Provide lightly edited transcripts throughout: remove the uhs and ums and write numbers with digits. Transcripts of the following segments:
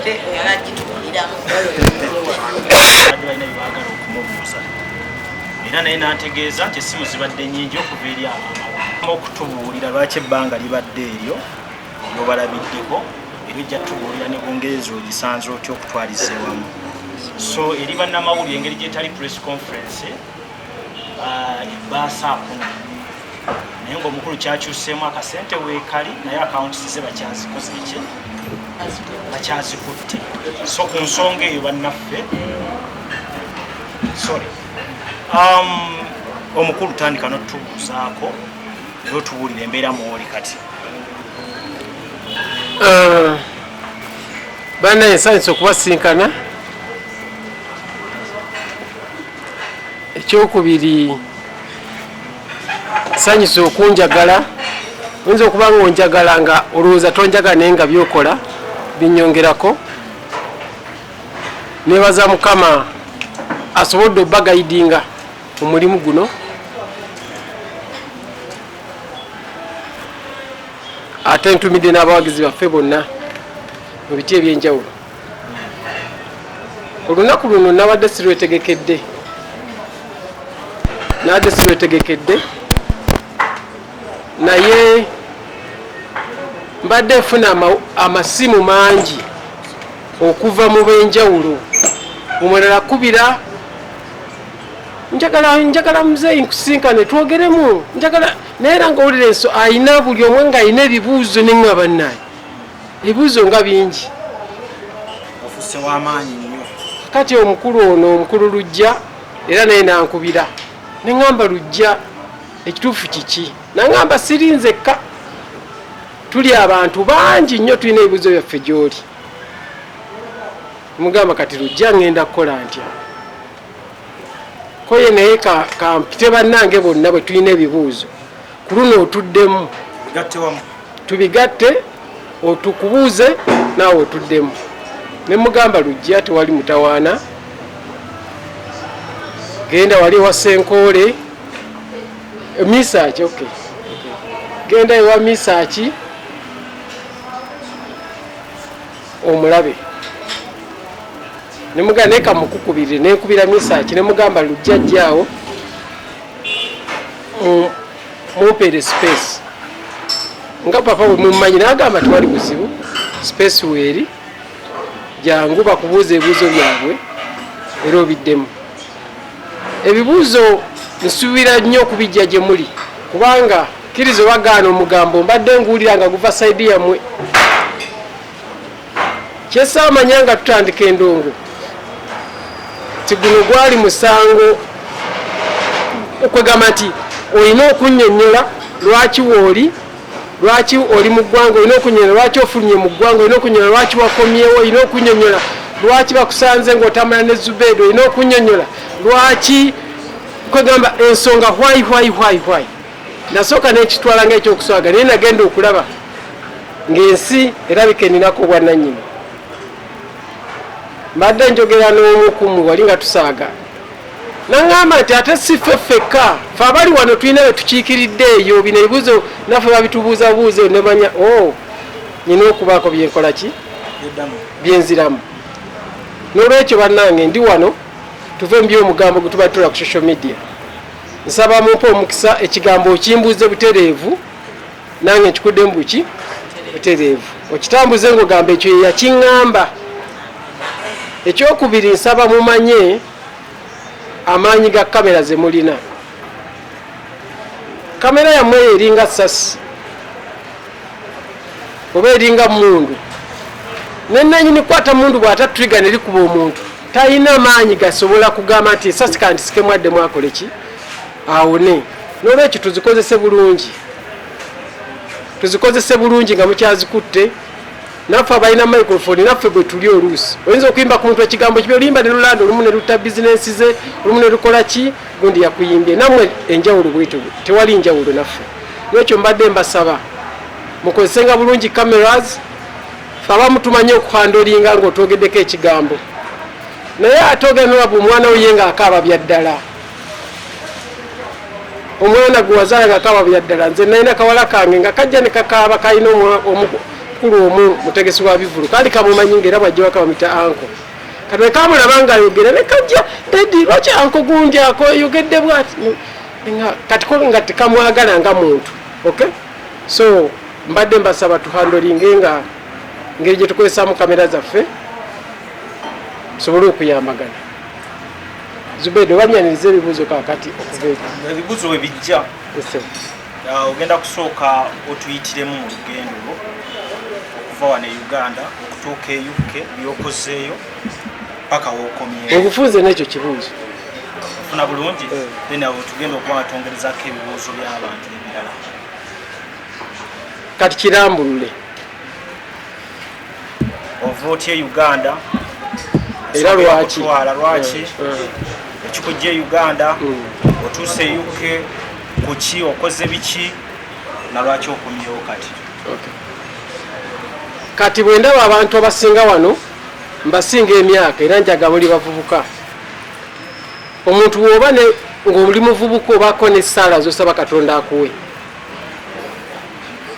Badde balina byebaagala okumubuuza era naye n'antegeeza nti essimu zibadde nnyingi okuva eri abamawulire okutubuulira lwaki ebbanga libadde eryo lyobalabiddeko, era ojja tubuulira ne Bungereza ogisanze otya okutwaliza ewamu. So eri bannamawulire, engeri gyetali press conference, ebbaasa akuna naye ng'omukulu kyakyuseemu akasente weekali, naye akawunti ze bakyazikoze ki, bakyazikutte. So ku nsonga eyo bannaffe, sorry, omukulu tandika notubuuzaako era otubuulira embeera mwoli kati. Bannaye, nsanyusa okubasinkana. Ekyokubiri, nsanyusa okunjagala. Oyinza okuba nga onjagala nga olowooza tonjagala, naye nga byokola binyongerako. Nebaza Mukama asobodde obagaidinga omulimu guno, ate ntumidde n'abawagizi baffe bonna mu biti ebyenjawulo. Olunaku luno nabadde sirwetegekedde, nabadde sirwetegekedde, naye mbadde nfuna amasimu mangi okuva mu b'enjawulo. Omulala kubira, "Njagala, njagala muzeeyi nkusinkane twogeremu, njagala." Naye era ngaowulira enso ayina buli omwe ng'ayina ebibuuzo, neŋŋa bannaye ebibuuzo nga bingi. Ofuuse w'amaanyi nnyo. Kati omukulu ono, omukulu Lujja, era naye nankubira, neŋŋamba, "Lujja, ekituufu kiki?" Naŋŋamba, "Siri nzekka, tuli abantu bangi nnyo, tulina ebibuuzo byaffe gy'oli." Mugamba, "Kati Lujja, ŋŋenda kukola ntya?" Koye naye kampite bannange bonna bwe tulina ebibuuzo ku luno otuddemu. Gatte wamu. Tubigatte, otukubuuze naawe otuddemu. Ne mugamba, "Lujja, tewali mutawaana, genda wali ewa Senkoole Misaaki." Okay, genda ewa Misaaki omulabe. Nemugamba, "Naye kamukukubirire." Nenkubira Misaaki, nemugamba, "Lujja jjaawo mumpeere space nga papa bwe mummanyi." Nagamba, "Tewali buzibu, space weeri, jangu bakubuuza ebibuuzo byabwe era obiddemu." Ebibuuzo nsuubira nnyo okubijja gye muli, kubanga kkiriza obagaana omugambo mbadde nguwulira nga guva side yammwe. Kyesaamanya nga tutandika endongo ti guno gwali musango okwegamba nti olina okunnyonnyola lwaki wooli, lwaki oli mu ggwanga, olina okunyonyola lwaki ofulumye mu ggwanga, olina okunyonyola lwaki wakomyewo, olina okunyonyola lwaki bakusanze ng'otambula ne Zubedo, olina okunyonyola lwaki, kwegamba ensonga why, why, why, why. Nasooka nekitwala nga ekyokuswaga, naye nagenda okulaba ng'ensi erabika erinako obwannannyini. Mbadde njogera n'omukumu wali nga tusaaga, naŋŋamba nti ate si ffe ffekka, fe abali wano tulina be tukiikiridde eyo, bino ebibuuzo naffe babitubuuza buuza. Nemanya o oh, nyina okubaako byenkola ki, byenziramu. N'olwekyo bannange, ndi wano tuve mu byomugambo gwe tuba tula ku social media. Nsaba mumpe omukisa, ekigambo okimbuuze butereevu, nange nkikuddemu buki butereevu, okitambuze ng'ogamba ekyo ye yakiŋŋamba. Ekyokubiri, nsaba mumanye amaanyi ga kamera ze mulina. Kamera yammwe eyo eringa sasi oba eringa mundu, nenanyini kwata mundu bw'ata trigger nerikuba omuntu, talina maanyi gasobola kugamba nti esasi kandisikemu addemu akole ki, awone. N'olwekyo tuzikozese bulungi, tuzikozese bulungi nga mukyazikutte. Naffe abalina microphone, naffe bwe tuli, oluusi oyinza okuyimba ku muntu ekigambo kibi, oluyimba ne lulanda, olumu ne lutta bizinensi ze, olumu ne lukola ki, gundi yakuyimbye. Nammwe enjawulo bwetyo, tewali njawulo naffe. Lwekyo mbadde mbasaba mukozesenga bulungi cameras. Fe abamu tumanyi okuhandlinga ng'otwogeddeko ekigambo, naye ate ogenda nolaba omwana we ye ng'akaaba bya ddala, omwana gwe wazaala ng'akaaba bya ddala. Nze nalina kawala kange nga kajja ne kakaaba, kalina mukulu omu mutegesi wa bivulu, kandi kamumanyi ngaera bwajja waka bamuyita uncle. Kati bwekamulaba nga ayogera nekajja, "Daddy, lwaki uncle gundi ako yogedde bwati?" Kati ko nga tekamwagala nga muntu. Okay, so mbadde mbasaba tuhandlinge nga ngeri gye tukozesamu kamera zaffe tusobole okuyambagana. Zubedi, obanyaniriza ebibuuzo kakati okuva eri. Ebibuuzo we bijja. Ese. Ogenda kusooka otuyitiremu mu lugendo lwo okuva wano e Uganda okutuuka e UK, byokozeeyo paka wookomyewo. Obufunze n'ekyo kibuuzo. Ofuna bulungi. Eh. Then awo tugenda okuba nga twongerezaako ebibuuzo by'abantu ebirala. Kati kirambulule. Ova otya e Uganda? Era Ensonga lwaki? eyakutwala, lwaki? Ekikujja e Uganda, otuuse e UK kuki, okoze biki, na lwaki okomyewo kati? Okay. Kati bwe ndaba abantu abasinga wano mbasinga emyaka, era njaga buli bavubuka. Omuntu woba ng'oli muvubuka, obaako n'essaala z'osaba Katonda akuwe.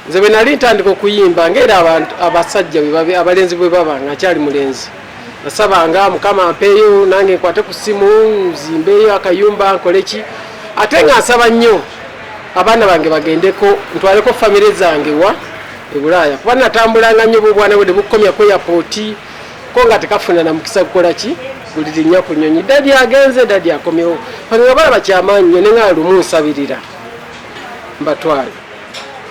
Nze bwe nali ntandika okuyimba, ngaera abantu abasajja bwe abalenzi bwe baba nga nkyali mulenzi, nasabanga Mukama mpeeyo nange nkwate ku ssimu, nzimbeeyo akayumba, nkole ki, ate nga nsaba nnyo abaana bange bagendeko, ntwaleko famire zange wa e Bulaaya, kuba natambulanga nnyo bwobwana bwe tebukomya ku airport, ko nga tekafuna na mukisa kukola ki, bulirinnya ku nnyonyi, "Daddy agenze, daddy akomyewo." Nga balaba kyamaanyi nnyo, nenga lumu nsabirira mbatwale.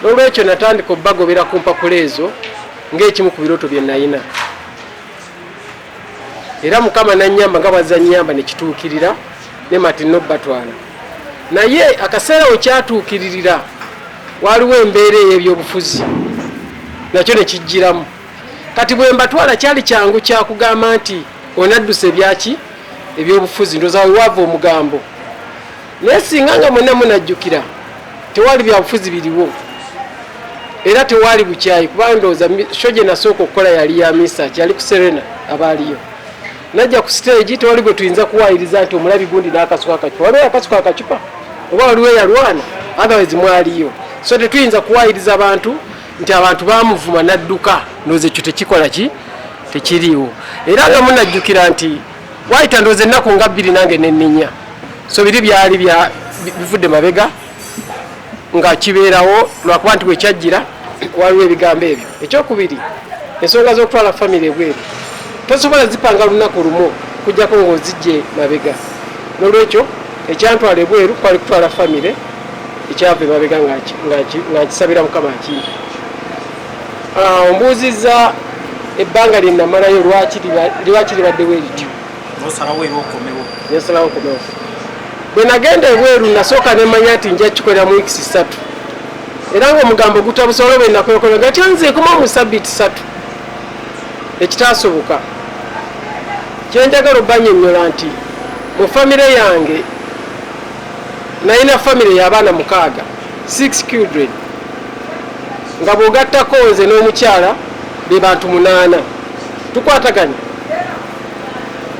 N'olwekyo natandika obbagobera ku mpapula ezo ng'ekimu ku birooto bye nayina, era Mukama nanyamba nga bwazza nyamba nekituukirira ne mati nobatwala. Naye akaseera we kyatuukiririra, waliwo embeera ey'ebyobufuzi nakyo nekijjiramu. Kati bwe mbatwala, kyali kyangu kyakugamba nti onaddusa ebyaki, ebyobufuzi. Ndowooza wewaava omugambo. Naye singa nga mwenna munajjukira, tewali byabufuzi biriwo era tewali bukyayi, kuba ndowooza show gye nasooka okukola yali ya Misach, yali ku Serena. Abaaliyo najja ku stage, tewali gwe tuyinza kuwayiriza nti omulabi gundi n'akasuka akacupa, waliwo akasuka akacupa oba waliwo eyalwana, otherwise mwaliyo. So tetuyinza kuwayiriza abantu nti abantu bamuvuma nadduka. Ndowooza ekyo tekikola ki, tekiriiwo. Era nga munajjukira nti wayita ndowooza ennaku nga 2 nange nenninya. So biri byali bivudde mabega nga kibeerawo lwakuba nti wekyajjira waliwo ebigambo ebyo. Ekyokubiri, ensonga z'okutwala famire ebweru tosobola zipanga lunaku lumu kujjako ng'ozijje mabega. Nolwekyo ekyantwala ebweru kwali kutwala famire, ekyava emabega nga nkisabira Mukama akimpe. Ombuuzizza ebbanga lye namalayo lwaki libaddewo erityo. Nosalawo era okomewo. Nensalawo nkomewo. Bwe nagenda ebweru, nasooka nemanya nti nja kikolera mu wiikisi 3, era ngaomugambo gutabusobola bwe nakolekola nga kyanzeekoma mu sabbiiti 3, ekitasoboka. Kyenjagala obbanyonnyola nti mu famire yange nalina famire y'abaana 6, six children, nga bw'ogattako nze n'omukyala be bantu 8. Tukwataganya,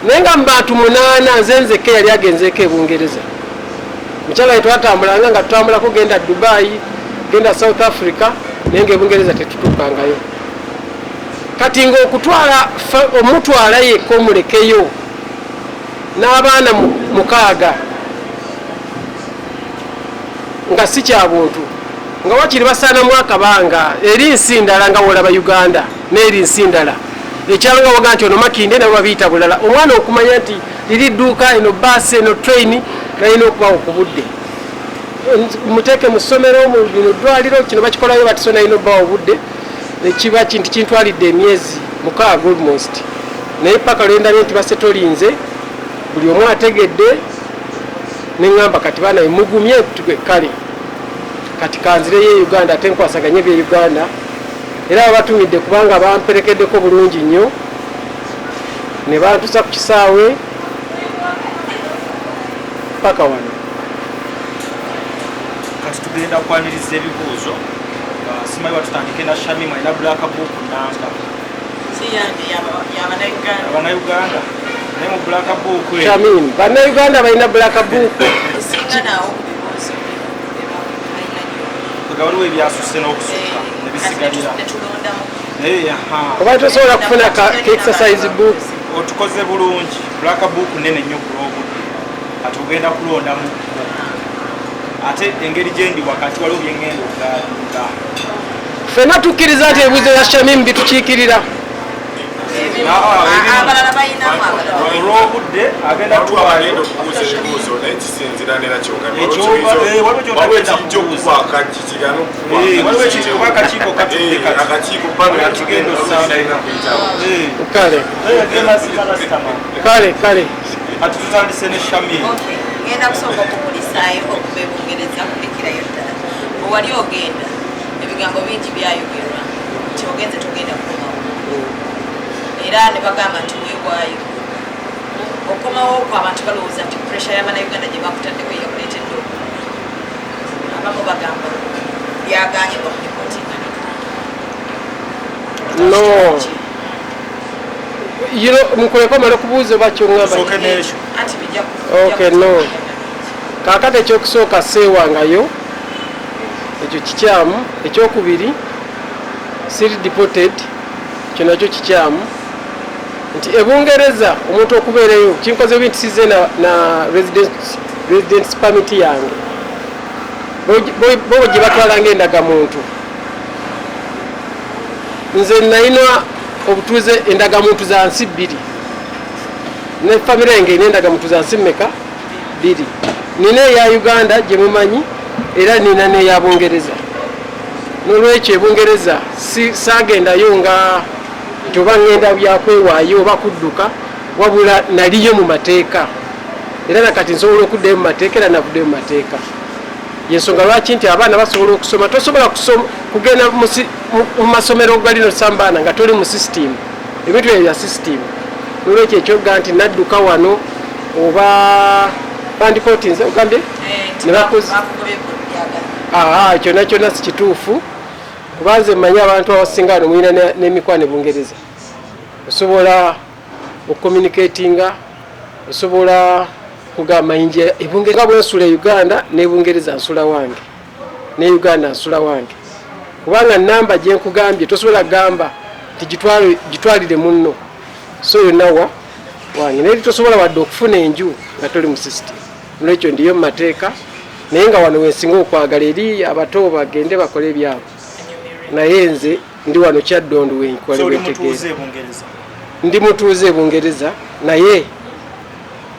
naye nga mu bantu 8 nze nzekka yali agenzeeko ebungereza. Mukyala we twatambulanga nga tutambulako genda Dubai, genda South Africa, naye nga ebungereza tetutuukangayo. Kati ngaokutwala omutwala yekka omulekeyo n'abaana 6 nga si kya buntu, nga wakiri basaanamu akabanga eri nsi ndala nga wolaba Uganda n'eri nsi ndala ekyalo nga waga nti ono Makinde nabo babiyita bulala. Omwana okumanya nti liri dduuka, eno baasi, eno train, nalina okubawo ku budde, muteeke mu ssomero, mu lino ddwaliro, kino bakikolayo bati. So nalina obbawo obudde. Ekiba kintu kintwalidde emyezi 6 almost, naye paka lwendabye nti basetolinze, buli omu ategedde, neŋŋamba kati baana mugumye tugwe kale kati kanzireyo e Uganda ate nkwasaganye ebye Uganda. Era babatumidde kubanga bamperekeddeko bulungi nnyo ne bantusa ku kisaawe paka wano. Kati tugenda kwaniriza ebibuuzo. Simanyi watutandike na Shamim, alina black book namba. Si yange, y'abannayuganda. Abannayuganda, naye mu black book eyo Shamim, bannayuganda balina black book? Esinga naawo ku bibuuzo balina nnyo. Nga waliwo ebyasuse n'okusukka nebisigalira. Netulondamu. Oba tosobola kufuna ka exercise book. Otukoze bulungi. Black book nene nnyo ku lw'obudde, kati ogenda kulondamu, ate engeri gyendi wakati waliwo byengenda okugaluka. Ffenna tukkiriza nti ebibuuzo bya Shamim bitukiikirira. Abalala balinamu abalala. Olw'obudde agenda waliwo tuwaayo abagenda okubuuza ebibuuzo, naye kisinzira nera kyogambye. Ekyo- waliwo ky'otagenda Waliwo ekijja kubuuza. okuba akakikigana. Waliwo ekijja okuba akakiiko katudde kati. Akakiiko pano. Akigenda osanga. Kale. Kale kale. Kati tutandise ne Shamim. Okay, ngenda kusooka okukulisaayo okuva e Bungereza kulikirayo ddala. Bwe wali ogenda, ebigambo bingi byayogerwa nti ogenze togenda kukomawo, era ne bagamba nti weewaayo okomawo okwo. Abantu balowooza nti pressure y'Abannayuganda gye bakutaddeko yakuleetedde okuma. Abamu bagamba byaganye bakudeportinga. No, you know, nkuleko omala okubuuza oba kyoŋŋamba. Tusooke n'ekyo. Anti bijja Okay, no. Kaakati ekyokusooka, seewangayo, ekyo kikyamu. Ekyokubiri, siri deported, ekyo nakyo kikyamu. Nti ebungereza omuntu okubeerayo kinkoze bubi nti size na residence permit yange, bo gye batwala ngaendagamuntu. Nze nalina obutuuze, endagamuntu za nsi bbiri, ne famire yange erina endagamuntu za nsi mmeka? Bbiri. Nina eya Uganda gye mumanyi, era nina n'eya Bungereza. Nolwekyo ebungereza saagendayo nga nti oba ngenda byakwewaayo oba kudduka, wabula naliyo mu mateeka, era nakati nsobola okuddayo mu mateeka, era navuddeyo mu mateeka. Yensonga lwaki nti abaana basobola okusoma. Tosobola kugenda mu masomero galino sambaana nga toli mu system. Ebintu ebyo bya system. Nolwekyo ekyoga nti nadduka wano oba bandikotinze ogambye ne bakoze. Aha, kyonna kyonna si kituufu, kubanze mmanyi abantu abasinga wano mulina n'emikwano e Bungereza. Osobola okucommunicatinga, osobola kugamba nje ebungereza bwensula e Uganda, ne Bungereza nsula wange, ne Uganda nsula wange, kubanga namba gyenkugambye tosobola kugamba nti gitwalire munno. So yonna wa wange, naye tosobola wadde okufuna enju nga toli mu system. Nolwekyo ndiyo mu mateeka, naye nga wano wensinga okwagala eri abato bagende bakole ebyabwe, naye nze ndi wano Kyaddondo wenkole. So oli wetegeera. Mutuuze e Bungereza? Ndi mutuuze e Bungereza, naye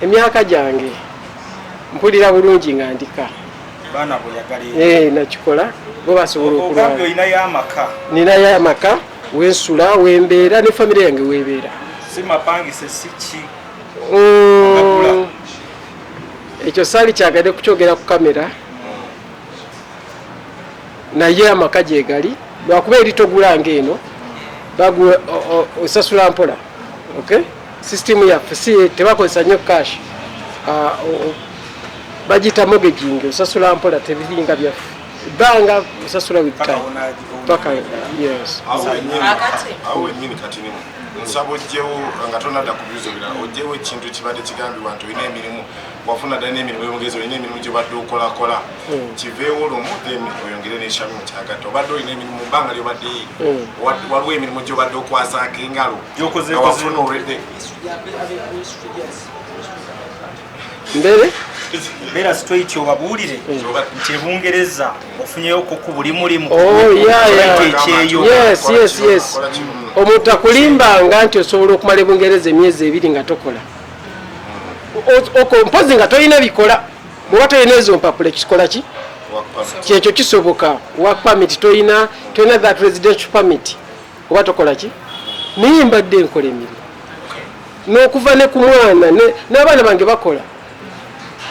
emyaka gyange mpulira bulungi nga ndika. Baana bweyagala. Eh, nakikola bo basobola Ogambye okulwala. olinayo amaka? Ninayo amaka wensula, wembeera, ne famire yange webeera. Si mapangise, si ki? Ekyo saali kyagadde kukyogera ku kamera, naye amaka gyegali, lwakuba eri togulanga eno, osasula mpola. Okay, system yaffe si tebakozesa nnyo cash. Ah, bagiyita mortgaging, osasula mpola, tebiringa byaffe ebbanga, osasula with time paka, yes. Awo wennyini kati nsaba ogyewo nga tonadda ku bibuzo birala, ogyewo ekintu kibadde kigambibwa nti olina emirimu, wafuna ddala n'emirimu ebungereza, olina emirimu gyobadde okolakola. Kiveewo lumu, then oyongere n'ekyami mukyagatta. Obadde olina emirimu mu bbanga lyobadde, waliwo emirimu gyobadde okwasaako engalo nga wafuna already? Mbere. Beera straight, obabuulire nti ebungereza ofunyeyo ku buli mulimu. Oh, yeah. Ekyeyo. Yes. Kola kimu. Omuntu akulimbanga nti osobola okumala ebungereza emyezi 2 nga tokola. Oko mpozi nga tolina bikola, bwoba tolina ezo mpapula ekikola ki? Work permit. Kyekyo kisoboka, work permit tolina, tolina that residential permit, oba tokola ki? Naye mbadde nkola emirimu n'okuva ne ku mwana n'abaana bange bakola.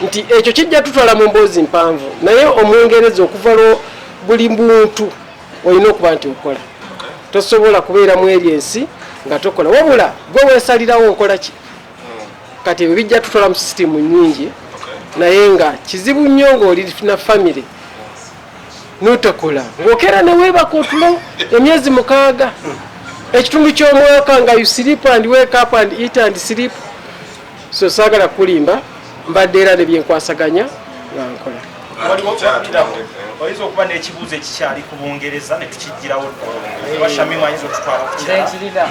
Nti ekyo kijja tutwala mu mboozi mpanvu, naye omungereza okuva lwo buli muntu olina okuba nti okola. Tosobola kubeera mu eri ensi nga tokola, wabula gwe weesalirawo nkola ki. Kati ebyo bijja tutwala mu sisitimu nyingi, naye nga kizibu nnyo ng'oli na famire notakola, ng'okeera neweebaka otulo emyezi 6, ekitundu ky'omwaka, nga you sleep and wake up and eat and sleep. So saagala kulimba, mbadde era nebyenkwasaganya nga nkola. Waliwo oyinza okuba n'ekibuuzo ekikyali ku Bungereza ne tukiggyirawo ddala, oba Shamimu ayinza okututwala ku Nze kirala. nkirina.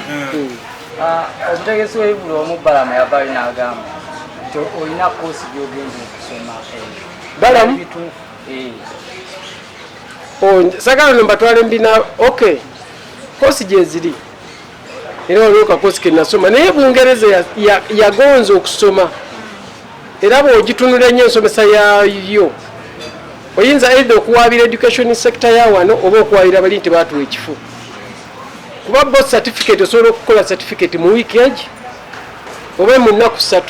Omutegesi w'ebivvulu omu Balamu yavaayo n'agamba nti olina koosi gy'ogenda okusoma eyo. Balamu? Bituufu. Oh, sagala no mbatwale mbina. Okay, kosi gyeziri era waliwo kakosi ke nasoma, naye Bungereza yagonza okusoma, era bw'ogitunula ennyo ensomesa yaayo oyinza either okuwaabira education sector ya wano oba okuwaabira bali nti baatuwa ekifo, kuba bo certificate osobola okukola certificate mu wiiki egi oba mu nnaku 3,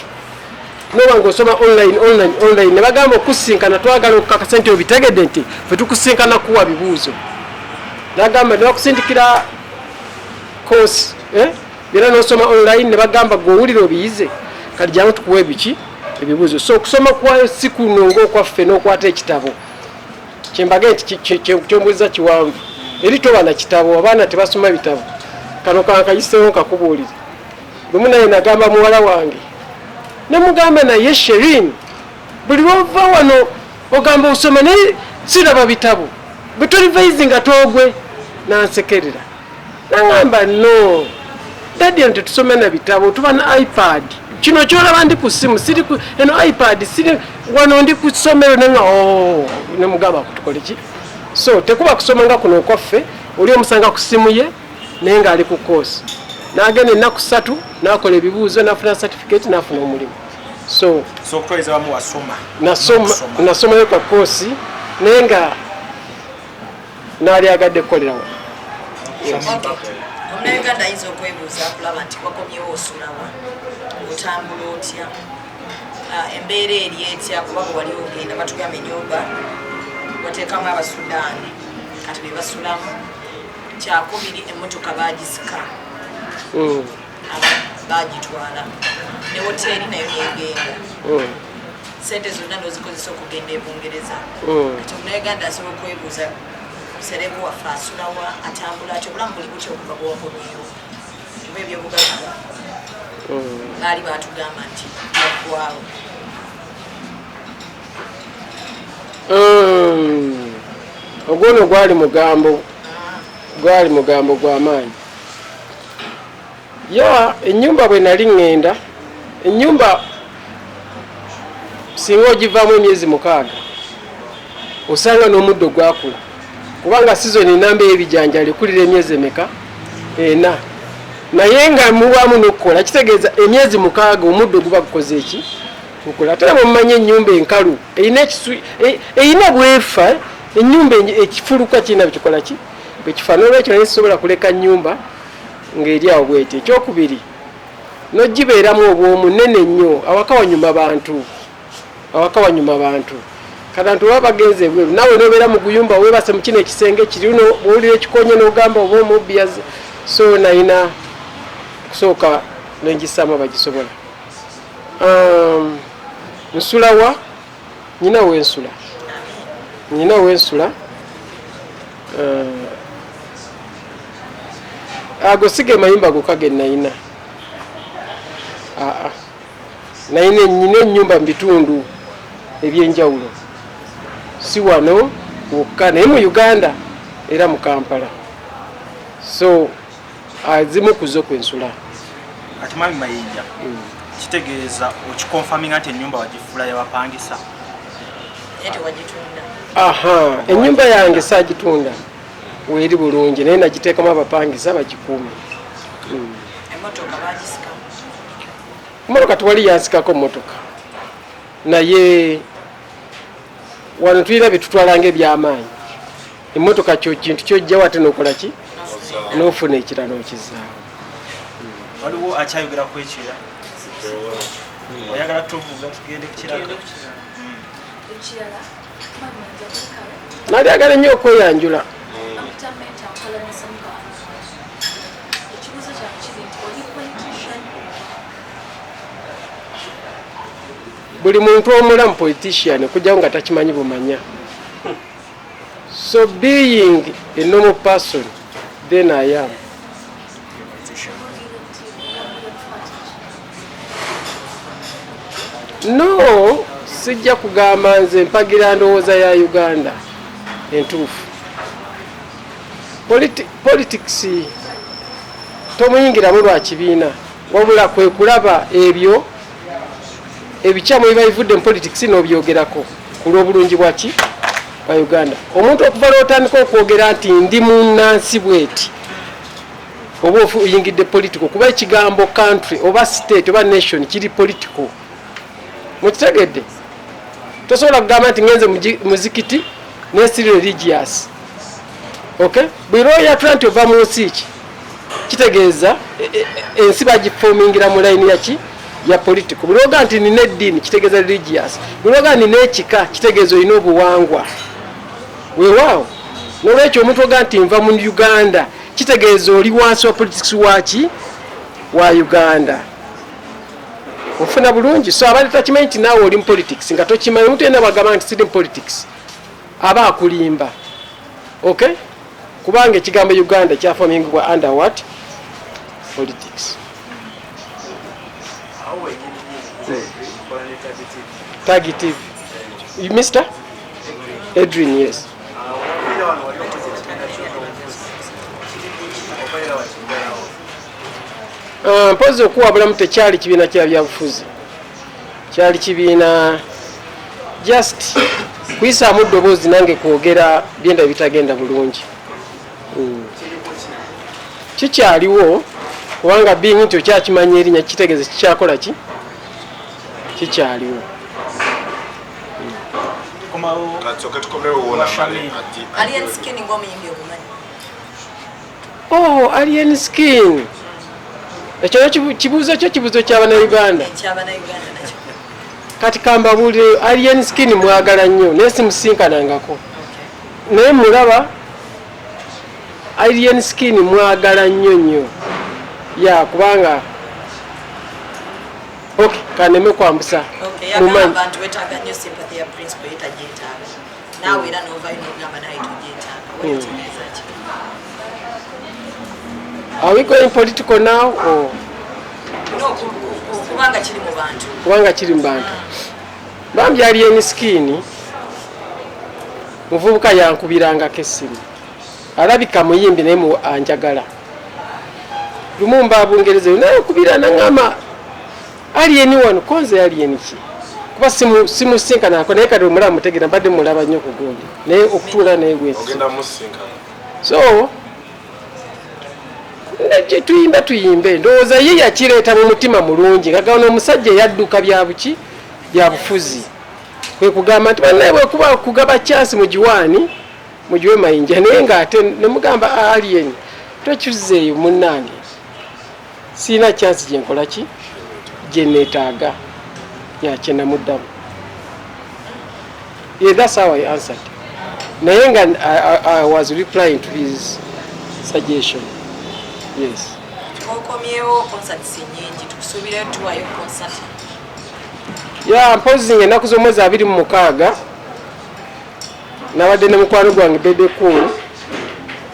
noba ngaosoma online, online, online, ne bagamba okusinkana, twagala okukakasa nti obitegedde, nti fe tukusinkana kuwa bibuuzo, nagamba ne bakusindikira course, eh? Era nosoma online, ne bagamba gwe owulira obiyize, kati jangu tukuwa ebiki, ebibuuzo. So okusoma kwayo si kuno ngaokwaffe n'okwata ekitabo. Kyembage nti kyombuuza kiwanvu, eri toba na kitabo, abaana tebasoma bitabo. Kano kankayiseewo nkakubuulire. Lumu naye nagamba muwala wange, nemugamba, naye Sherin, buli lwova wano ogamba osoma, naye siraba bitabo, bwe tolivaizi nga toogwe. Nansekerera, nagamba, "No daddy, eno tetusome na bitabo, tuba na iPad. Kino kyolaba ndi ku simu, siri ku eno iPad, siri wano, ndi ku ssomero." Nenga, "Oh." Nemugamba, "Tukole ki?" So tekuba kusoma nga kuno okwaffe, oli omusanga ku simu ye naye ng'ali ku koosi, n'agenda ennaku 3 n'akola ebibuuzo, n'afuna certificate, n'afuna omulimu. So So okutwaliza wamu wasoma? Nasoma. N'okusoma. Nasomayo ka koosi, naye nga naalyagadde kukolera wano. Omunauganda ayinza okwebuuza kulaba nti wakomyewo osulawa, otambula otya? Embeera eri etya? Kuba bwe wali ogenda batugamba enyumba wateekamu Abasudaani, kati be basulamu. Kyakubiri, emmotoka bagisika, bagitwala, ne woteeri nayo negenda, sente zonna nozikozesa okugenda e Bungereza. Kati omunauganda asobola okwebuuza, celeb waffe asulawa, atambula atya, obulamu buli butya okuva bwewakomyewo? Kuba ebyobugagga baali batugamba nti yaggwawo. Ogwo nno gwali mugambo, gwali mugambo gw'amaanyi. Ya ennyumba, bwe nali ŋŋenda, ennyumba singa ogivaamu emyezi 6 osanga n'omuddo gwakula, kubanga sizoni enamba ey'ebijanjalo ekulira emyezi emeka? 4. Naye nga mubaamu n'okukola, kitegeeza emyezi 6 omuddo guba gukoze eki? Gukola. Ate era bwemumanyi ennyumba enkalu erina ekisu, erina bwefa ennyumba, ekifuluka kirina bwekikola ki, bwekifa. N'olwekyo naye sisobola kuleka nnyumba ng'eri awo bweti. Ekyokubiri, nogibeeramu obwomu nene nnyo, awaka wanyuma bantu, awaka wanyuma bantu. Kati abantu baba bagenze ebweru, naawe nobeera mu guyumba, weebase mu kino ekisenge kiri, bwowulira ekikonye n'ogamba oba omubbi yazze. So nayina kusooka nengisaamu abagisobola. Nsulawa? Nyina wensula, nyina wensula. Ago si ge mayumba gokka ge nayina. Aa, nayina, nyina ennyumba mu bitundu ebyenjawulo, si wano wokka, naye mu Uganda era mu Kampala. So azimu ku zo kwensula. Kati mwami Mayinja, kitegeeza okiconfirminga nti ennyumba wagifuula yabapangisa? Naye tewagitunda? Aha, ennyumba yange saagitunda, weeri bulungi, naye nagiteekamu abapangisa bagikuume. Emmotoka bagisika? Motoka tewali yansikako motoka, naye wano tulina byetutwalanga ebyamaanyi. Emmotoka kyo kintu kyojjawo ate nokola ki, nofuna ekirala okizaawo. Waliwo akyayogera ku ekira, oyagala tuvuga tugende ku kirala? Ekirala, mwami Mayinja, kulikayo. Nalyagala nnyo okweyanjula. Bampita Menta, nkola ne Samuka. Ekibuuzo kyange kiri nti oli politician oba? Buli muntu omulamu politician, okujjawo nga takimanyi bumanya. So being a normal person, then I am. Obuulire nti ogambira party? No, Sijja kugamba nze mpagira ndowooza ya Uganda entuufu. Politics tomuyingiramu lwa kibiina, wabula kwe kulaba ebyo ebikyamu ebiba bivudde mu politics n'obyogerako ku lw'obulungi bwaki bwa Uganda. Omuntu okuva lw'otandika okwogera nti ndi munnansi bweti, oba oyingidde political, kuba ekigambo country oba state oba nation kiri political. Mukitegedde? Tosobola kugamba nti ngenze muzikiti nesiri religious. Okay, buli lwoyatula nti ova mu nsi ki, kitegeeza ensi bagifomingira mu layini yaki ya political. Buli lwoga nti nina eddiini, kitegeeza religious. Buli lwoga nina ekika, kitegeeza olina obuwangwa. Weewaawo, nolwekyo omuntu oga nti nva mu Uganda, kitegeeza oli wansi wa politics waki wa Uganda. Ofuna bulungi? So abadde takimanyi nti naawe oli mu politics nga tokimanyi. Omuntu yenna bwagamba nti siri mu politics, aba akulimba. Okay, kubanga ekigambo Uganda kyafomingibwa under what? Politics. Tagi TV, Mr Edwin, yes. Mpozi okuwabulamu, tekyali kibiina kya byabufuzi, kyali kibiina just kuyisaamu ddoboozi nange kwogera byenda bitagenda bulungi. Kikyaliwo, kubanga being nti okyakimanya erinnya kitegeeza kikyakola ki, kikyaliwo. Komawo. Kasooke tukomewo wona male Alien Skin ng'omuyimbi omumanyi? Oh, Alien Skin, ekyo nakyo kibuuzo kyo, kibuuzo ky'abannayuganda. Ekyabannayuganda nakyo. Kati kambabuulire, Alien Skin mwagala nnyo, naye simusinkanangako, naye mulaba. Alien Skin mwagala nnyo nnyo, ya kubanga, ok, kaneme kwambusa. Okay, Mumanyi. Yagamba nti wetaaga nnyo sympathy ya Principal, ye tagyetaaga. Naawe era n'ovaayo n'ogamba naye togyetaaga. Wali otegeeza ki? Are we going political now or? No, kubanga kiri mu bantu. Kubanga kiri mu bantu. Bambi Alien Skin muvubuka yankubirangako essimu, alabika muyimbi, naye mu anjagala. Lumu mba Bungereza, naye nkubira naŋŋamba Alien wano konze. Alien ki? Kuba simusinkanako, naye kati omulaba mutegeera, mbadde mulaba nnyo ku gundi, naye okutuula naye bwesi. Ogenda musinkana? So tuyimbe tuyimbe, ndowooza ye yakireeta mu mutima mulungi, nga gano omusajja eyadduka byabuki byabufuzi, kwe kugamba nti bannaye bwekuba kugaba chance mugiwaani, mugiwe Mayinja. Naye ngaate nemugamba, "Ah, Alien, tokizeeyo munnange, siina chance gyenkola ki gyeneetaaga." Yakyenamuddamu. Yeah, that's how I answered. Naye nga I was replying to his suggestion. Yes. Okomyewo, concerts nyingi, tukusuubirayo tuwayo concert. Ya, mpozi nga ennaku z'omwezi 26 nabadde ne mukwano gwange Bebe Cool,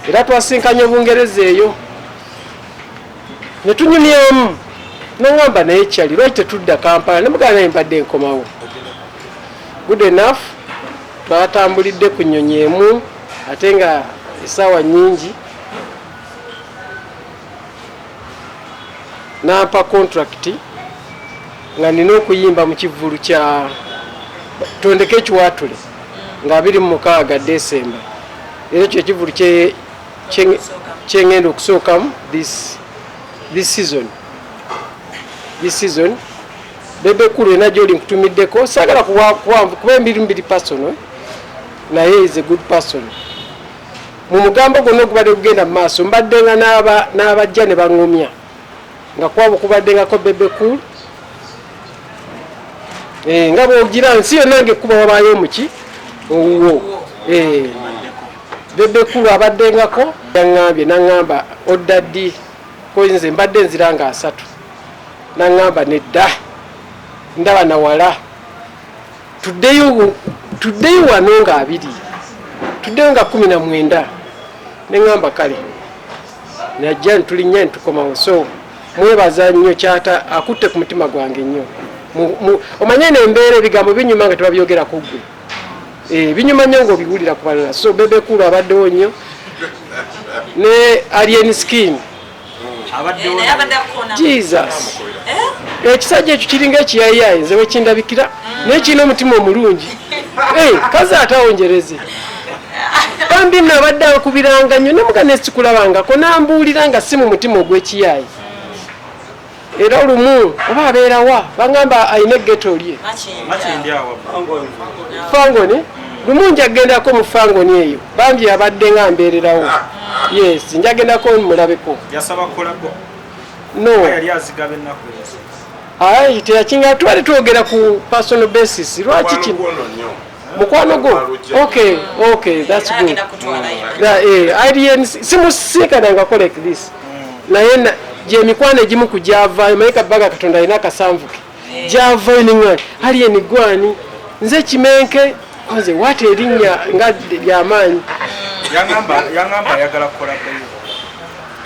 era twasinkanye Bungereza eyo ne tunyumyamu, naŋŋamba, "Naye kyali lwaki tetudda Kampala?" Nemugamba, "Naye mbadde nkomawo." Good enough, twatambulidde ku nnyonyi emu, ate nga essaawa nnyingi. Nampa contract nga nina okuyimba mu kivvulu kya Tondeka Ekiwatule nga 26 Desemba, era ekyo ekivvulu kyengenda okusookamu this season. Bebe Cool, ena gyoli nkutumiddeko, saagala kuba emirimu biri personal, naye is a good person. Mu mugambo gwonna ogubadde gugenda mu maaso, mbadde nga n'abajja ne baŋŋumya, nga kwabo kubaddengako Bebe Cool. Nga bwogira nsi yonna nga ekkuba wabaayo omuki owuwo. Bebe Cool abaddengako, yaŋŋambye, naŋŋamba, "Odda ddi?" Ko nze mbadde nzira nga 30. Naŋŋamba, "Nedda, ndaba nawala, tuddeyo, tuddeyo wano nga 20, tuddeyo nga 19." Neŋŋamba, "Kale." Najja ntulinnya ntukomawo. So mwebaza nnyo, kyata akutte ku mutima gwange nnyo. Omanye nembeera ebigambo binyuma nga tebabyogera ku ggwe. Binyuma nnyo ng'obiwulira ku balala. So Bebe Cool abaddewo nnyo ne Alien Skin. Jesus. Ekisajja ekyo kiringa ekiyayiyayi nze wekindabikira naye kirina omutima omulungi. Kazi ate awonjereze. Bambi nno abadde ankubiranga nnyo nemuga nesikulabangako nambuulira nga si mu mutima ogw'ekiyayi. Era olumu oba abeerawa bangamba alina eggeto lye Fangoni. Lumu njagendako mu Fangoni eyo bambi abadde nga mbeererawo. Yes, njagendako mulabeko. Yasaba kolabo. No. Yali azigaba ennaku ezo. Ayi teyakinga twali twogera ku personal basis. Lwaki kino? Mukwano gwo. Okay, okay, that's good. Alien simusikanangako like this. Naye gyemikwano egimu ku gyavaayo naye kabaga Katonda alina akasanvu ke. Gyavaayo neŋŋamba Alien gwani nze Kimenke nze waata erinnya nga lyamaanyi. Yangamba ayagala kukola beyo.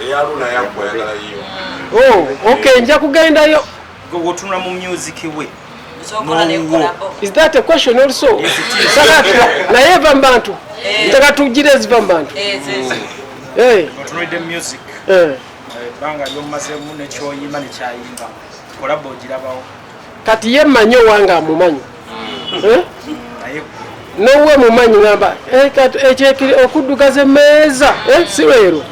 Eyaluna yaggwa ayagala yiyo. Oh, okay, nja kugendayo. Gwe otunula mu music we. Is that a question also? Naye eva mu bantu. Ntaka tugire eziva mu bantu. Otunulidde music. Ebbanga ly'omazeemu nekyoyimba nekyayimba. Kolabo ogirabawo. Kati ye mmanyi owange amumanyi. Nowe mumanyi ngamba okuddugaza emmeeza si leero.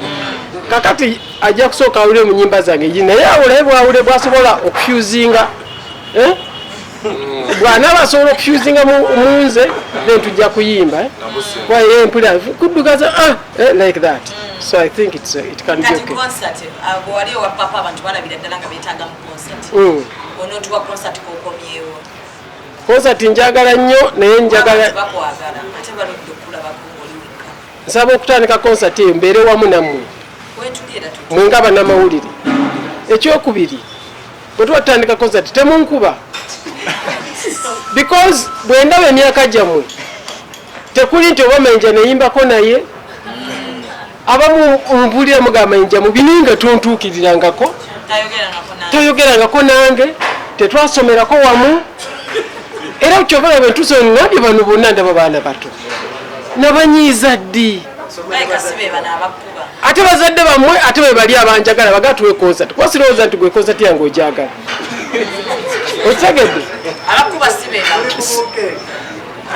Kakati ajja kusooka awulire mu nnyimba zange naye awule bwawule bwasobola okufusinga. Bw'anaaba asobola okufusinga mu nze then tujja kuyimba. Mpulira kuddugaza like that. So I think it can be okay. Kati concert wali owa papa abantu balabira ddala nga beetaaga mu concert. Onootuwa concert k'okomyewo. Concert njagala nnyo naye njagala bakwagala ate baludde okulabako ng'oli wekka. Nsaba okutandika concert eyo mbeere wamu nammwe. Mwe nga bannamawulire. Ekyokubiri bwe tuba tutandika concert temunkuba. Because bwe ndaba emyaka gyammwe tekuli nti oba Mayinja neyimbako naye abamu mpulira mugamba Mayinja mu bininga tontuukirirangako tayogerangako nange tetwasomerako wamu. Era kyova bwe ntuuse ngambye bano bonna ndaba baana bato nabanyiiza ddi ate bazadde bammwe ate bwe bali abanjagala bagaa tuwe concert kuba sirowooza nti gwe concert yange ogyagala. Okitegedde?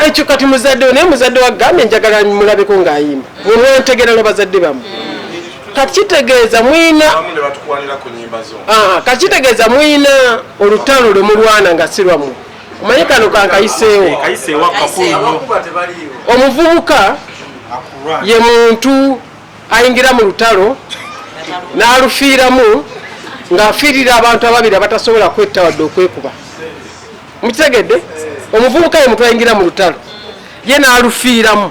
Ekyo kati muzadde naye muzadde wagambye njagala mulabeko ng'ayimba. Mwe lwa bazadde bammwe. Kati kitegeeza mwina kati kitegeeza mwina olutalo lwe mulwana nga si lwammwe. Omanye kano kankayiseewo. Omuvubuka ye muntu ayingira mu lutalo n'alufiiramu ng'afiirira abantu ababiri abatasobola kwetta wadde okwekuba. Mukitegedde? Omuvubuka ye muntu ayingira mu lutalo ye n'alufiiramu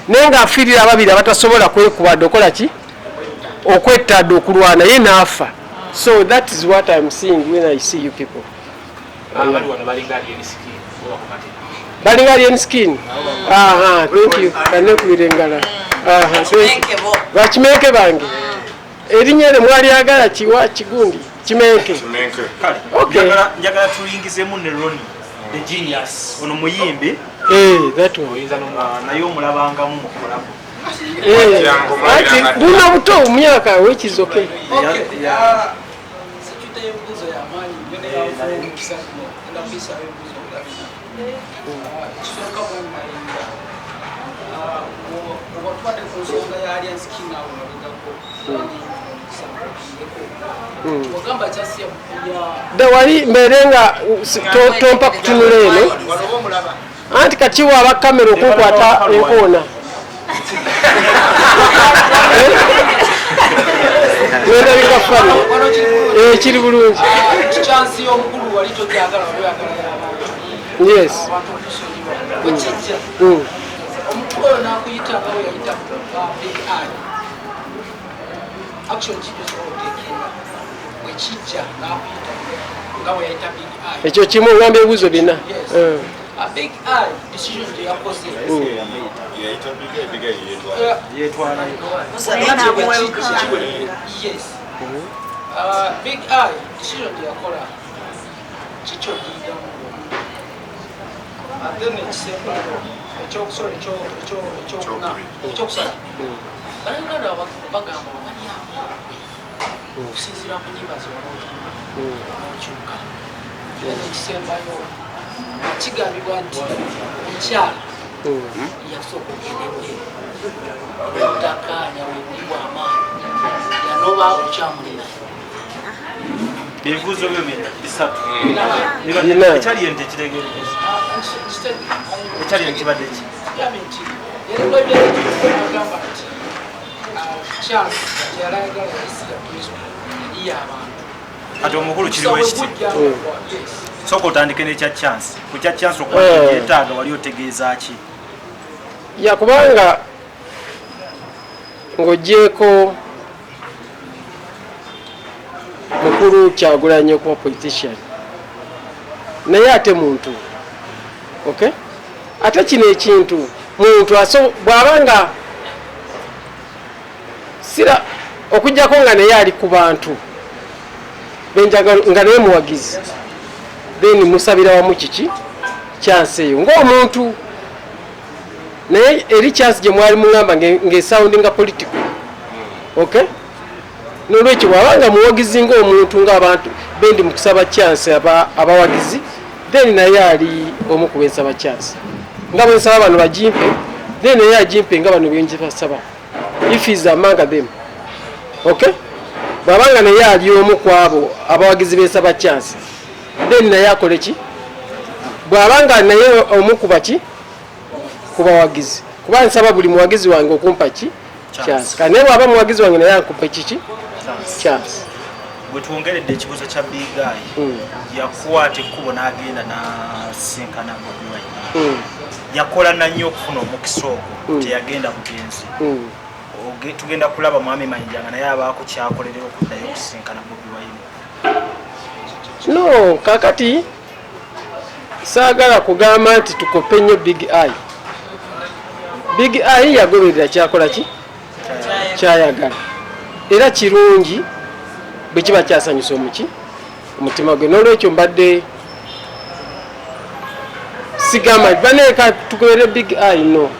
naye ng'afiirira ababiri abatasobola kwekuba wadde okola ki? Okwetta wadde okulwana ye n'afa. So that is what I'm seeing when I see you people. Balinga Alien Skin. Aha, thank you. Kanekubira engala. Aha, Bakimenke bange. Erinnya lye mwalyagala kiwa kigundi Kimenke. Okay. Njagala tulingizemu ne Ronnie the Genius. Ono muyimbi. That one. Naye omulabangamu mu kolabo. Ati buna buto mu myaka which is okay. Ebibuuzo y'amaanyi nnyo naye omukisa guno ngenda kuyisaawo ebibuuzo nga bina. Kisooka mwami Mayinja, oba tubadde ku nsonga ya Alien Skin awo mabegako wagamba kyasi ya Dawali mbeere nga tompa kutunula eno. Anti kati waaba kamera okunkwata enkoona. Wendabika fano. Kiri bulungi. Chance y'omukulu wali togyagala wali oyagala y'abantu. Yes. Abantu okusonyiwa. Bwe kijja omukulu oyo n'akuyita nga bwe yayita Big Eye. Action ki gy'osobola oteekenga bwe kijja n'akuyita nga bwe yayita Big Eye? Ekyo kimu ngamba ebibuuzo bina. Yes. A Big Eye decision gye yakoze. Yayita Big Eye, Big Eye yeetwala. Bwe kijja. Yes. Big Eye decision gye yakola Kiki ogiyigamu? Ate nekisembayo ekyokusolo, ekyokuna, ekyokusatu, Bannayuganda bagamba wabalyamu okusinziira ku nyimba zewala oyimba nokyuka. Era ekisembayo, kigambibwa nti omukyala yasooka okugenda ebweru, obutakkaanya webuli bwamaanyi, yanoba, okyamulina? Ebibuuzo byo bisatu. Bina. Ekyali ente kitegerekesa, ekyali ente kibadde ki? Kigambye nti agamba nti chance teyalagala esi ya president, yali y'abantu. Kati omukulu kiriwo ekiti, sooka otandike nekya chance, ku kya chance okuba yetaaga, wali otegeeza ki? Ya, kubanga ng'ogyeko mukulu Kyagulanyi okuba politician, naye ate muntu, okay, ate kino ekintu muntu aso bw'aba nga sira okugjako nga naye ali ku bantu benjagala, nga naye muwagizi, then musabira wamu kiki chance eyo ng'omuntu. Naye eri chance gye mwali muŋŋamba ng'esoundinga political, okay. Nolwekyo bw'aba nga muwagizi ng'omuntu, ng'abantu bendi mu kusaba chance abawagizi, then naye ali omu ku bensaba chance, nga bwensaba bano bagimpe, then naye agimpe nga bano benjibasaba, if is among them, okay. Bw'aba nga naye ali omu ku abo abawagizi bensaba chance, then naye akole ki? Bw'aba nga naye omu ku baki, ku bawagizi, kuba nsaba buli muwagizi wange okumpa ki? Chance. Kati naye bw'aba muwagizi wange, naye ankupe kiki? Chance. Bwe twongeredde ekibuuzo kya Big Eye, yakwata ekkubo n'agenda n'asinkana Bobi Wine. Yakola nannyo okufuna omukisa ogwo, teyagenda bugenzi. Tugenda kulaba mwami Mayinja nga naye abaako kyakolerera okuddayo okusinkana Bobi Wine? No, kakati saagala kugamba nti tukope nnyo Big Eye. Big Eye yagoberera kyakola ki kyayagala, era kirungi bwe kiba kyasanyusa omuki omutima gwe. N'olwekyo mbadde sigamba baneeka tugoberere Big Eye, no.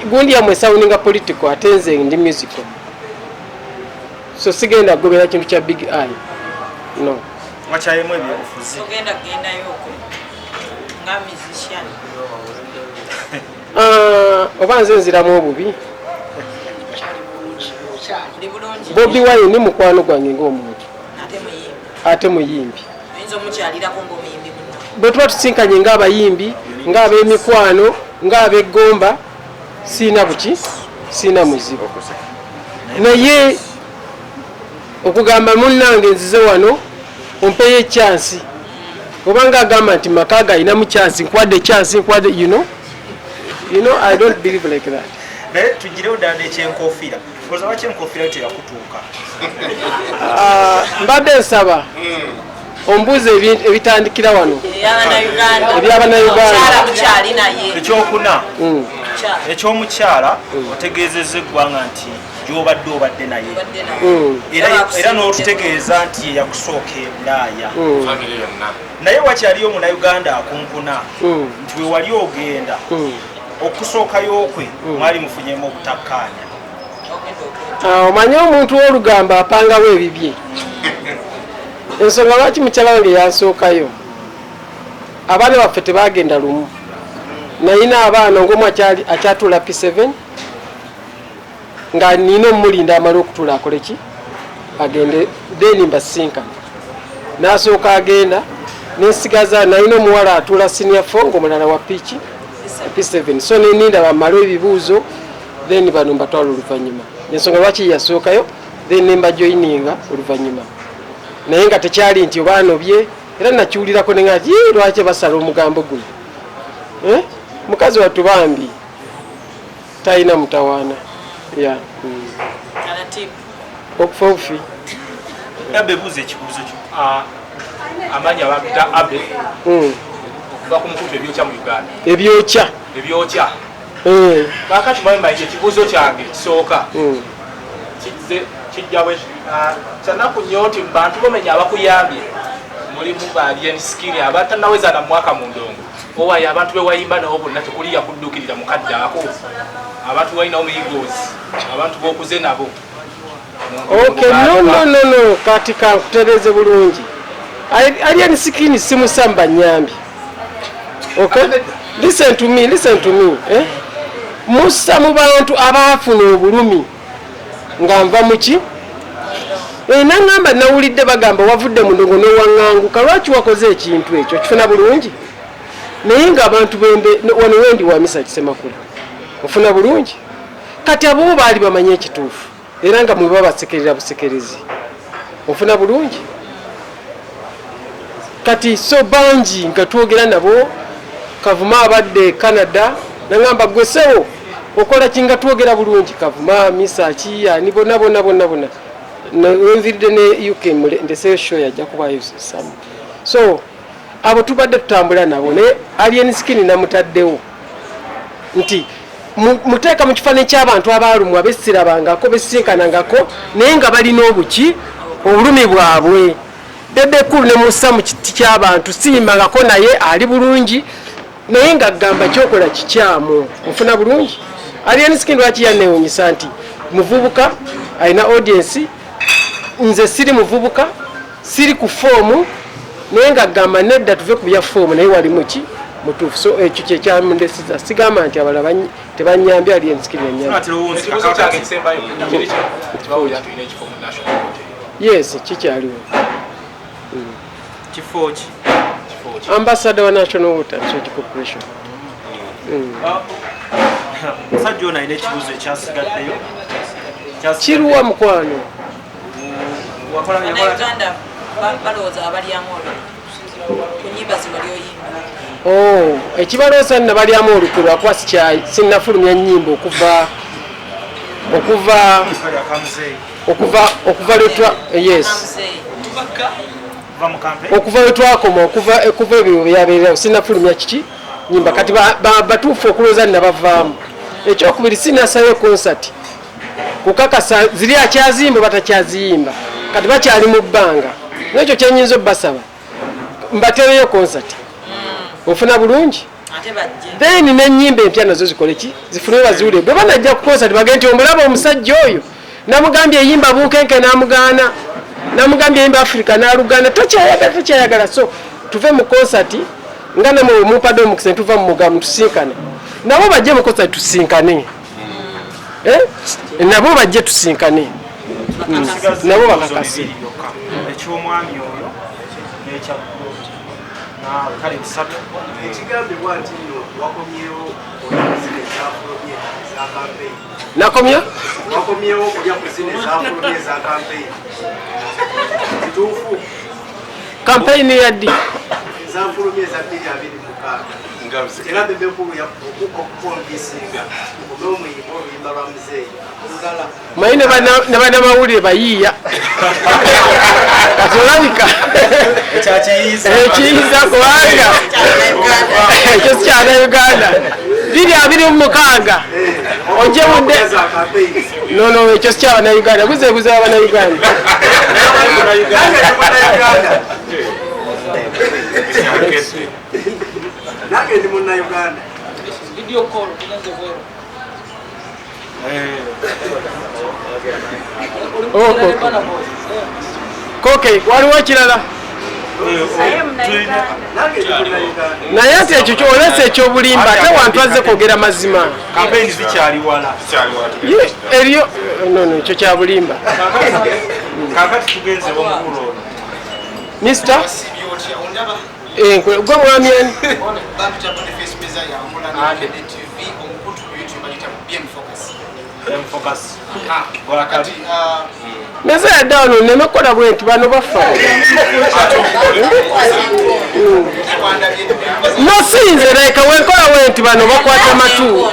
Gundi yamwe soundinga political, ate nze ndi musical, so sigenda kugobera kintu kya Big Eye, no. Wakyayemu ebyobufuzi. Togenda kugendayo okwo nga musician? Ah, oba nze nziramu obubi. Oli bulungi. Bobi Wine mukwano gwange ng'omuntu. Ate muyimbi. Ate muyimbi. Oyinza omukyalirako ng'omuyimbi muno? Bwe tuba tusinkanye ng'abayimbi, ng'ab'emikwano, ng'ab'eggomba, siina buki, siina muzibu. Naye okugamba munnange nzize wano ompeyo echance, obanga agamba nti maka galinamu chance, nkwadde chance, nkwadde, you know, I don't believe like that. Naye tugirewo ddala n'ekyenkofiira, koza lwaki enkofiira yo teyakutuuka? Ah, mbadde nsaba ombuuza ebintu ebitandikira wano. Ebyabannayuganda. Ebyabannayuganda. Mukyala mukyali naye. Ekyokuna, Mukyala. ekyomukyala, otegeezezza eggwanga nti gy'obadde obadde naye. Obadde naye. Era n'otutegeeza nti ye yakusooka e Bulaaya. Famire yonna. Naye wakyaliyo Munnayuganda akunkuna nti we wali ogenda okusookayo kwe mwali mufunyemu obutakkaanya. Ogenda okwo. Ah, omanye omuntu w'olugambo apangawo ebibye. Ensonga lwaki mukyala wange yansookayo, abaana baffe tebagenda lumu. Nayina abaana ngaomu akyatuula P7, nga nina omulinda amale okutuula akole ki, agende, then mbasinkana. Nasooka agenda, nensigaza nalina omuwala atuula senior 4 ngaomulala wa piki P7, so neninda bamale ebibuuzo, then bano mbatwala oluvannyuma. Ensonga lwaki yasookayo, then nembajoininga oluvannyuma, naye nga tekyali nti oba anobye. Era nakiwulirako nenga nti, "Yee, lwaki basala omugambo guno?" Eh? Mukazi wattu bambi talina mutawaana ya. Taratibu. Okufa obufi. Abe, buuza ekibuuzo kyo. Ah, amannya bampita Abe okuva ku mukutu Ebyokya mu Uganda. Ebyokya. Ebyokya. Kakati mwami Mayinja, ekibuuzo kyange ekisooka kijja bwe Kyanaku nnyo nti mu bantu bomenya abakuyambye mulimu ba Alien Skin abatanaweza na mwaka mu ndongo. Owaye abantu be wayimba nabo bonna tekuli yakuddukirira mukadde ako. Abantu balina omuyigoozi, abantu b'okuze nabo. Okay, no, kati kankutereeze bulungi. Alien Skin simusamba nyambi. Okay? Listen to me, eh? Musa mu bantu abaafuna obulumi nga nva muki? Nangamba nawulidde bagamba wavudde mu ndongo n'owaŋŋanguka, lwaki wakoze ekintu ekyo? Kifuna bulungi? Naye ng'abantu bembe wano wendi wa Misa Kisemakula. Ofuna bulungi? Kati abo baali bamanyi ekituufu era nga mwe babasekerera busekerezi. Ofuna bulungi? Kati so bangi nga twogera nabo, Kavuma abadde Canada nangamba gwe sewo okola ki nga twogera bulungi, Kavuma, Misa, ki ani bonna bonna bonna bonna. Wenviridde ne UK ndeseyo show yajja kubaayo some. So abo tubadde tutambula nabo, naye Alien Skin namutaddewo nti muteeka mu kifaananyi ky'abantu abaalumwa besirabangako besisinkanangako naye nga balina obuki obulumi bwabwe. Bebe Cool ne mussa mu kiti ky'abantu siyimbangako naye ali bulungi naye nga gamba kyokola kikyamu. Nfuna bulungi? Alien Skin lwaki yanneewuunyisa nti muvubuka alina audience, nze siri muvubuka siri ku foomu naye nga gamba nedda tuve ku bya foomu naye wali muki mutuufu. So ekyo kye kyamundesiza, sigamba nti abalala tebanyambye, Alien Skin yanyambye. Yes, kikyaliwo. Kifo ki? Ambassador wa National Water and Sewage Corporation. Musajja ono alina ekibuuzo ekyasigaddeyo. Kiruwa mukwano? Bannayuganda balowooza abalyamu olukwe ku nnyimba ze wali oyimba. Oh, ekibaloosa nnabalyamu olukwe lwakuba sinnafulumya nnyimba okuva yes. Okuva we twakoma, okuva ebyo byabeererawo sinnafulumya kiki nnyimba. Kati batuufu okulowooza nnabavaamu. Ekyokubiri sinnasayo concert kukakasa ziri akyaziyimba batakyaziyimba, kati bakyali mu bbanga. N'ekyo kyenyinza obbasaba mbateereyo concert. Ofuna bulungi? Then n'ennyimba empya nazo zikole ki? Zifune baziwulire. Bwe banajja ku concert bagende nti omulaba omusajja oyo namugambye eyimba bunkenke n'amugaana, namugambye eyimba Africa n'alugaana, takyayagala. So tuve mu concert nga namwe mumpadde omukisa tuva mu mugamu tusinkane. Nabo bajje mu concert tusinkane. Nabo bajje tusinkane. Nabo bakakase. Eky'omwami oyo n'ekya kale bisatu. Ekigambibwa nti nno wakomyewo olya ku zino ezafulumye eza campaign. Nakomye? Wakomyewo okulya ku zino ezafulumye eza campaign. Kituufu? Campaign ya ddi? Ezafulumye eza 2026. Era Bebe Cool okukonvisinga okume omuyimba oluyimba lwa muzeeyi. Manyi ne bannamawulire bayiiya. Kati olabika ekiyiza kubanga ekyo si kyana Uganda. 2026 ojje mudde. No, ekyo si kyabana Uganda. Buzeebuza abana Uganda. Nange ndi munnayuganda. Video call tugenze bweru. Okay, waliwo ekirala? Naye ate ekyo olese ekyobulimba ate wantu azze kwogera mazima. Campaign zikyali wala. Eriyo no ekyo kya bulimba. Kaakati tugenze omukulu ono. Mr. Gwe mwami ani? Meza yadde wano nneme kukola bwe nti bano bafa. No si nze leka wenkola bwe nti bano bakwata matu.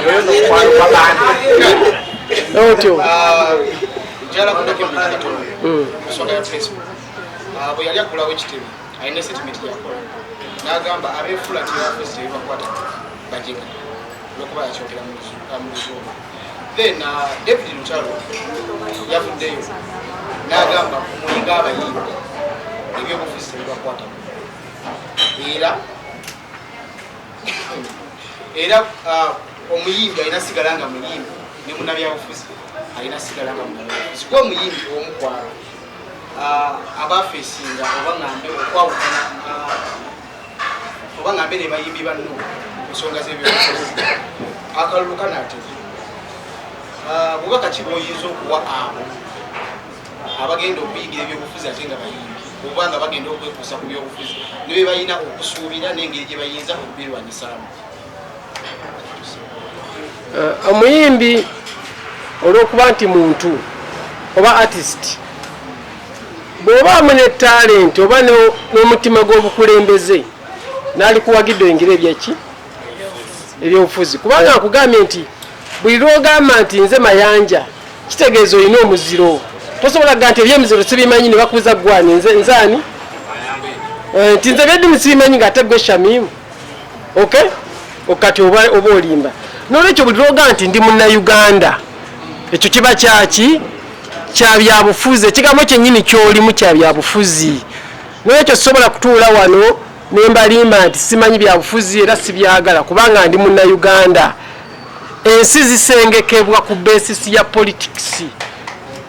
Otyo. Bwe yali aggulawo ekitebe alina statement gyakola n'agamba abeefuula nti abafuzi tebibakwata bajega olwokuba yakyogera mu luzungu. Then David Lutalo yavuddeyo N'agamba mwenga abayimbi ebyobufuzi tebibakwatako. Era omuyimbi alina sigala nga muyimbi, ne munnabyabufuzi alina sigala nga munnabyabufuzi. Kuba omuyimbi omu kwabo abafeesinga oba ngambe okwawukana oba ngambe ne bayimbi banno ku nsonga z'ebyobufuzi, akalulu kanaatera. Bubaka ki bw'oyinza okuwa abo abagenda okuyingira ebyobufuzi ate nga bayimbi, oba nga bagenda okwekuusa ku byobufuzi, ne bye balina okusuubira n'engeri gye bayinza okubirwanyisaamu? Omuyimbi olw'okuba nti muntu oba artist, bw'obaamu ne talent oba n'omutima gw'obukulembeze, naalikuwagidde oyingira ebyeki ebyobufuzi, kubanga nkugambye nti buli lwogamba nti nze Mayanja, kitegeeza olina omuziro. Tosobola kuga nti ebyemiziro sibimanyi, ne bakubuza gwani, nze nzaani, nti nze ebyeddiini sibimanyi ng'ate gwe Shamimu. Okay, kati oba olimba. Nolwekyo buli lwoga nti ndi Munnayuganda, ekyo kiba kyaki kya byabufuzi, ekigambo kyennyini kyolimu kya byabufuzi. Nolwekyo sobola kutuula wano nembalimba nti simanyi byabufuzi era sibyagala, kubanga ndi Munnayuganda. Ensi zisengekebwa ku basis ya politics.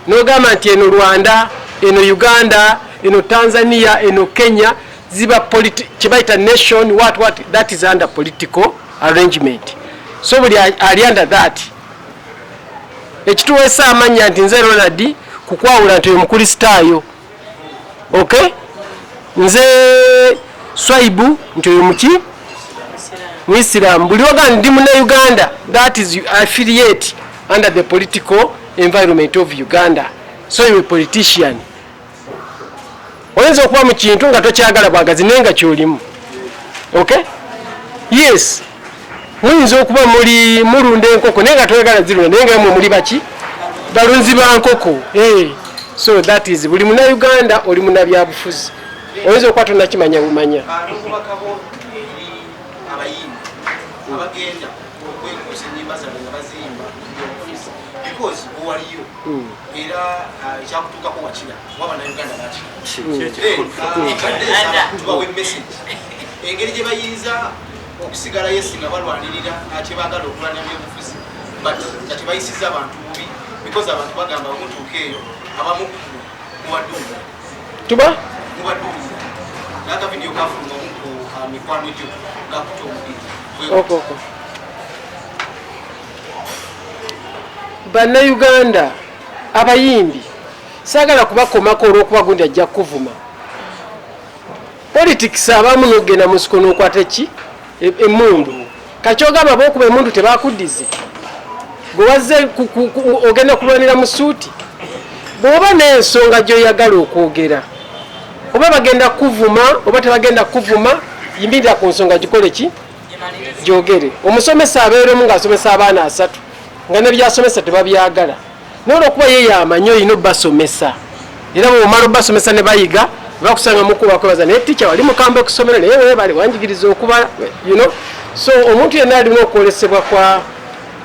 Nogamba nti eno Rwanda, eno Uganda, eno Tanzania, eno Kenya, ziba kyebayita nation, what that is under political arrangement. So buli ali under that ekituweesa amannya nti nze Ronald, kukwawula nti oyo Mukristaayo, okay, nze Swaibu, nti oyo muki Muisiramu. Buli oga ndi Munauganda, that is affiliate under the political environment of Uganda. So you a politician. Oyinza okuba mu kintu nga tokyagala bwagazi, naye nga kyolimu. Okay, yes, muyinza okuba muli mulunda enkoko naye nga toyagala zirunda, naye nga mwe muli baki balunzi ba nkoko. Hey. So that is buli Munauganda oli munabyabufuzi, oyinza okuba tonakimanya bumanya. N'obubaka bwo eri abayimbi abagenda okwekuusa ennyimba zaabwe nga baziyimba byobufuzi, because owaliyo era ekyakutuukako wakira oba Bannayuganda bakira, tubawe message engeri gye bayinza okusigala yesi nga balwanirira kyebaagala okulwanira byobufuzi, but nga tebayisiza abantu bubi, because abantu bagamba bwemutuuka eyo abamu mubaduulira. Tuba mubaduulira n'akavidiyo kafuluma omu ku mikwano gyo gakuta omubiri. Okay. Bannayuganda abayimbi saagala kubakomako olw'okuba gundi ajja kukuvuma. Politics, abamu nogenda mu nsiko n'okwata eki emundu, kakyogamba bokuba emundu tebakuddize, gwe wazze ogenda kulwanira mu suuti. Bw'oba n'ensonga gy'oyagala okwogera, oba bagenda kuvuma oba tebagenda kuvuma, yimirira ku nsonga, gikole ki, gyogere. Omusomesa abeeremu ng'asomesa abaana 30 nga nebyasomesa tebabyagala, naye olwokuba ye yamanyi olina obbasomesa, era bwomala obbasomesa ne bayiga, bakusanga mukuba kwebaza, naye tica wali mukambwe kusomero, naye webale wanjigiriza okubala. So omuntu yenna alimu okwolesebwa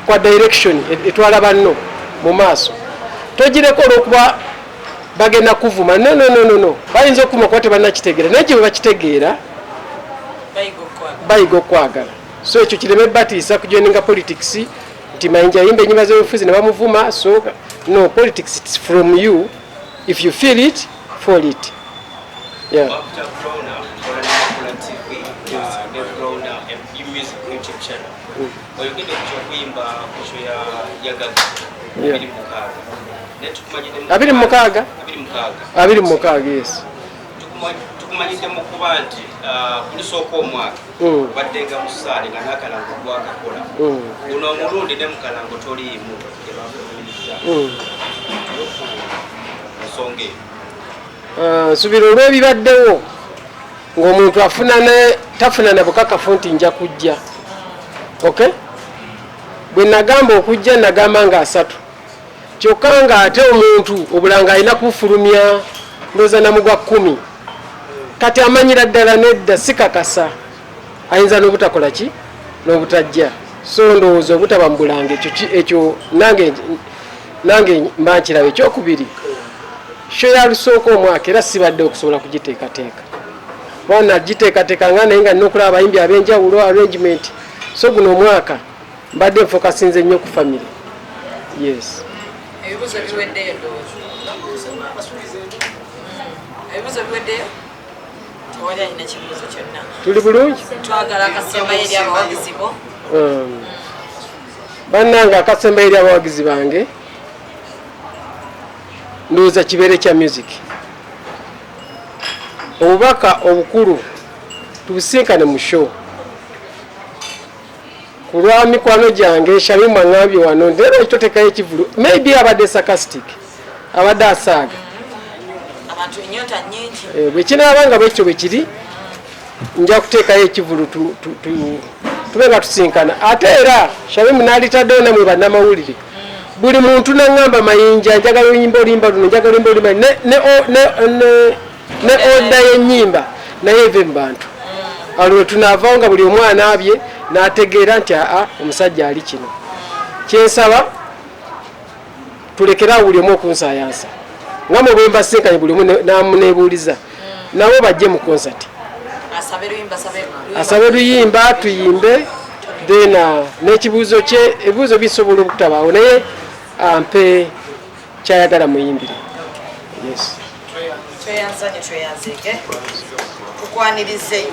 kwa direction etwala banno mu maaso, togireko olwokuba bagenda kuvuma. No, no, no, no, no. Bayinza okuvuma kuba tebannakitegeera, naye gye bwe bakitegeera bayiga okwagala. So ekyo kireme batiisa kujoininga politics nti Mayinja ayimba enyimba z'obufuzi ne bamuvuma. So no, politics, it's from you. If you feel it, for it, yeah. Dr. Browner, kola ne Makula TV, ne Browner Music YouTube channel. Oyogedde ku kyokuyimba ku kyo ya Gaga 26. Naye tukumanyidde 26? 26. 26, yes. Tukumanyidde mu kuba nti kulusooka omwaka obaddenga mu ssaale nga n'akalango gwakakola. Guno omulundi ne mu kalango toliimu, tebakufulumizza. Tuwe ku nsonga eyo. Nsubira olw'ebibaddewo ng'omuntu afuna tafuna na bukakafu nti nja kujja. Okay, bwe nagamba okujja, nagamba nga 30, kyokka nga ate omuntu obulanga alina kubufulumya ndowooza namugwa 10. Kati amanyira ddala nedda sikakasa, ayinza n'obutakola ki n'obutajja. So ndowooza obutaba mu bulanga ekyo ekyo nange mba nkiraba. Ekyokubiri, Show ya lusooka omwaka era sibadde okusobola kugiteekateeka, kuba nagiteekateeka nga naye nga nina okulaba abayimbi ab'enjawulo, arrangement. So guno omwaka mbadde nfokasinze nnyo ku family, yes. Ebibuuzo biweddeyo, ndowooza ebibuuzo biweddeyo, tewali alina kibuuzo kyonna. Tuli bulungi. Twagala akasembayo eri abawagizi bo. Bannange, akasembayo eri abawagizi bange ndowooza kibeere kya music. Obubaka obukulu, tubusinkane mu show. Ku lwa mikwano gyange, Shamimu aŋambye wano nti era ekitotekayo ekivulu, maybe abadde sarcastic, abadde asaaga. Abantu enyota nyingi. Bwe kinaaba nga bwekityo bwe kiri, nja kuteekayo ekivulu tube nga tusinkana. Ate era Shamimu n'alitaddeyo namwe bannamawulire, buli muntu naŋŋamba, "Mayinja, njagala oluyimba, oluyimba luno, njagala oluyimba, oluyimba," ne order y'ennyimba naye eve mu bantu. Awo lwe tunaavaawo nga buli omu anaabye n'ategeera nti aa, omusajja ali kino. Kyensaba, tulekerawo buli omu okunsayansa nga mwe bwe mbasinkanye, buli omu namuneebuuliza, nabo bajje mu concert. Asabe luyimba, asabe luyimba. Asabe luyimba tuyimbe, then n'ekibuuzo kye, ebibuuzo bisobola okutabaawo, naye ampe kyayagala muyimbire, yes. Tweyanzanye, tweyanzeeke, tukwanirize.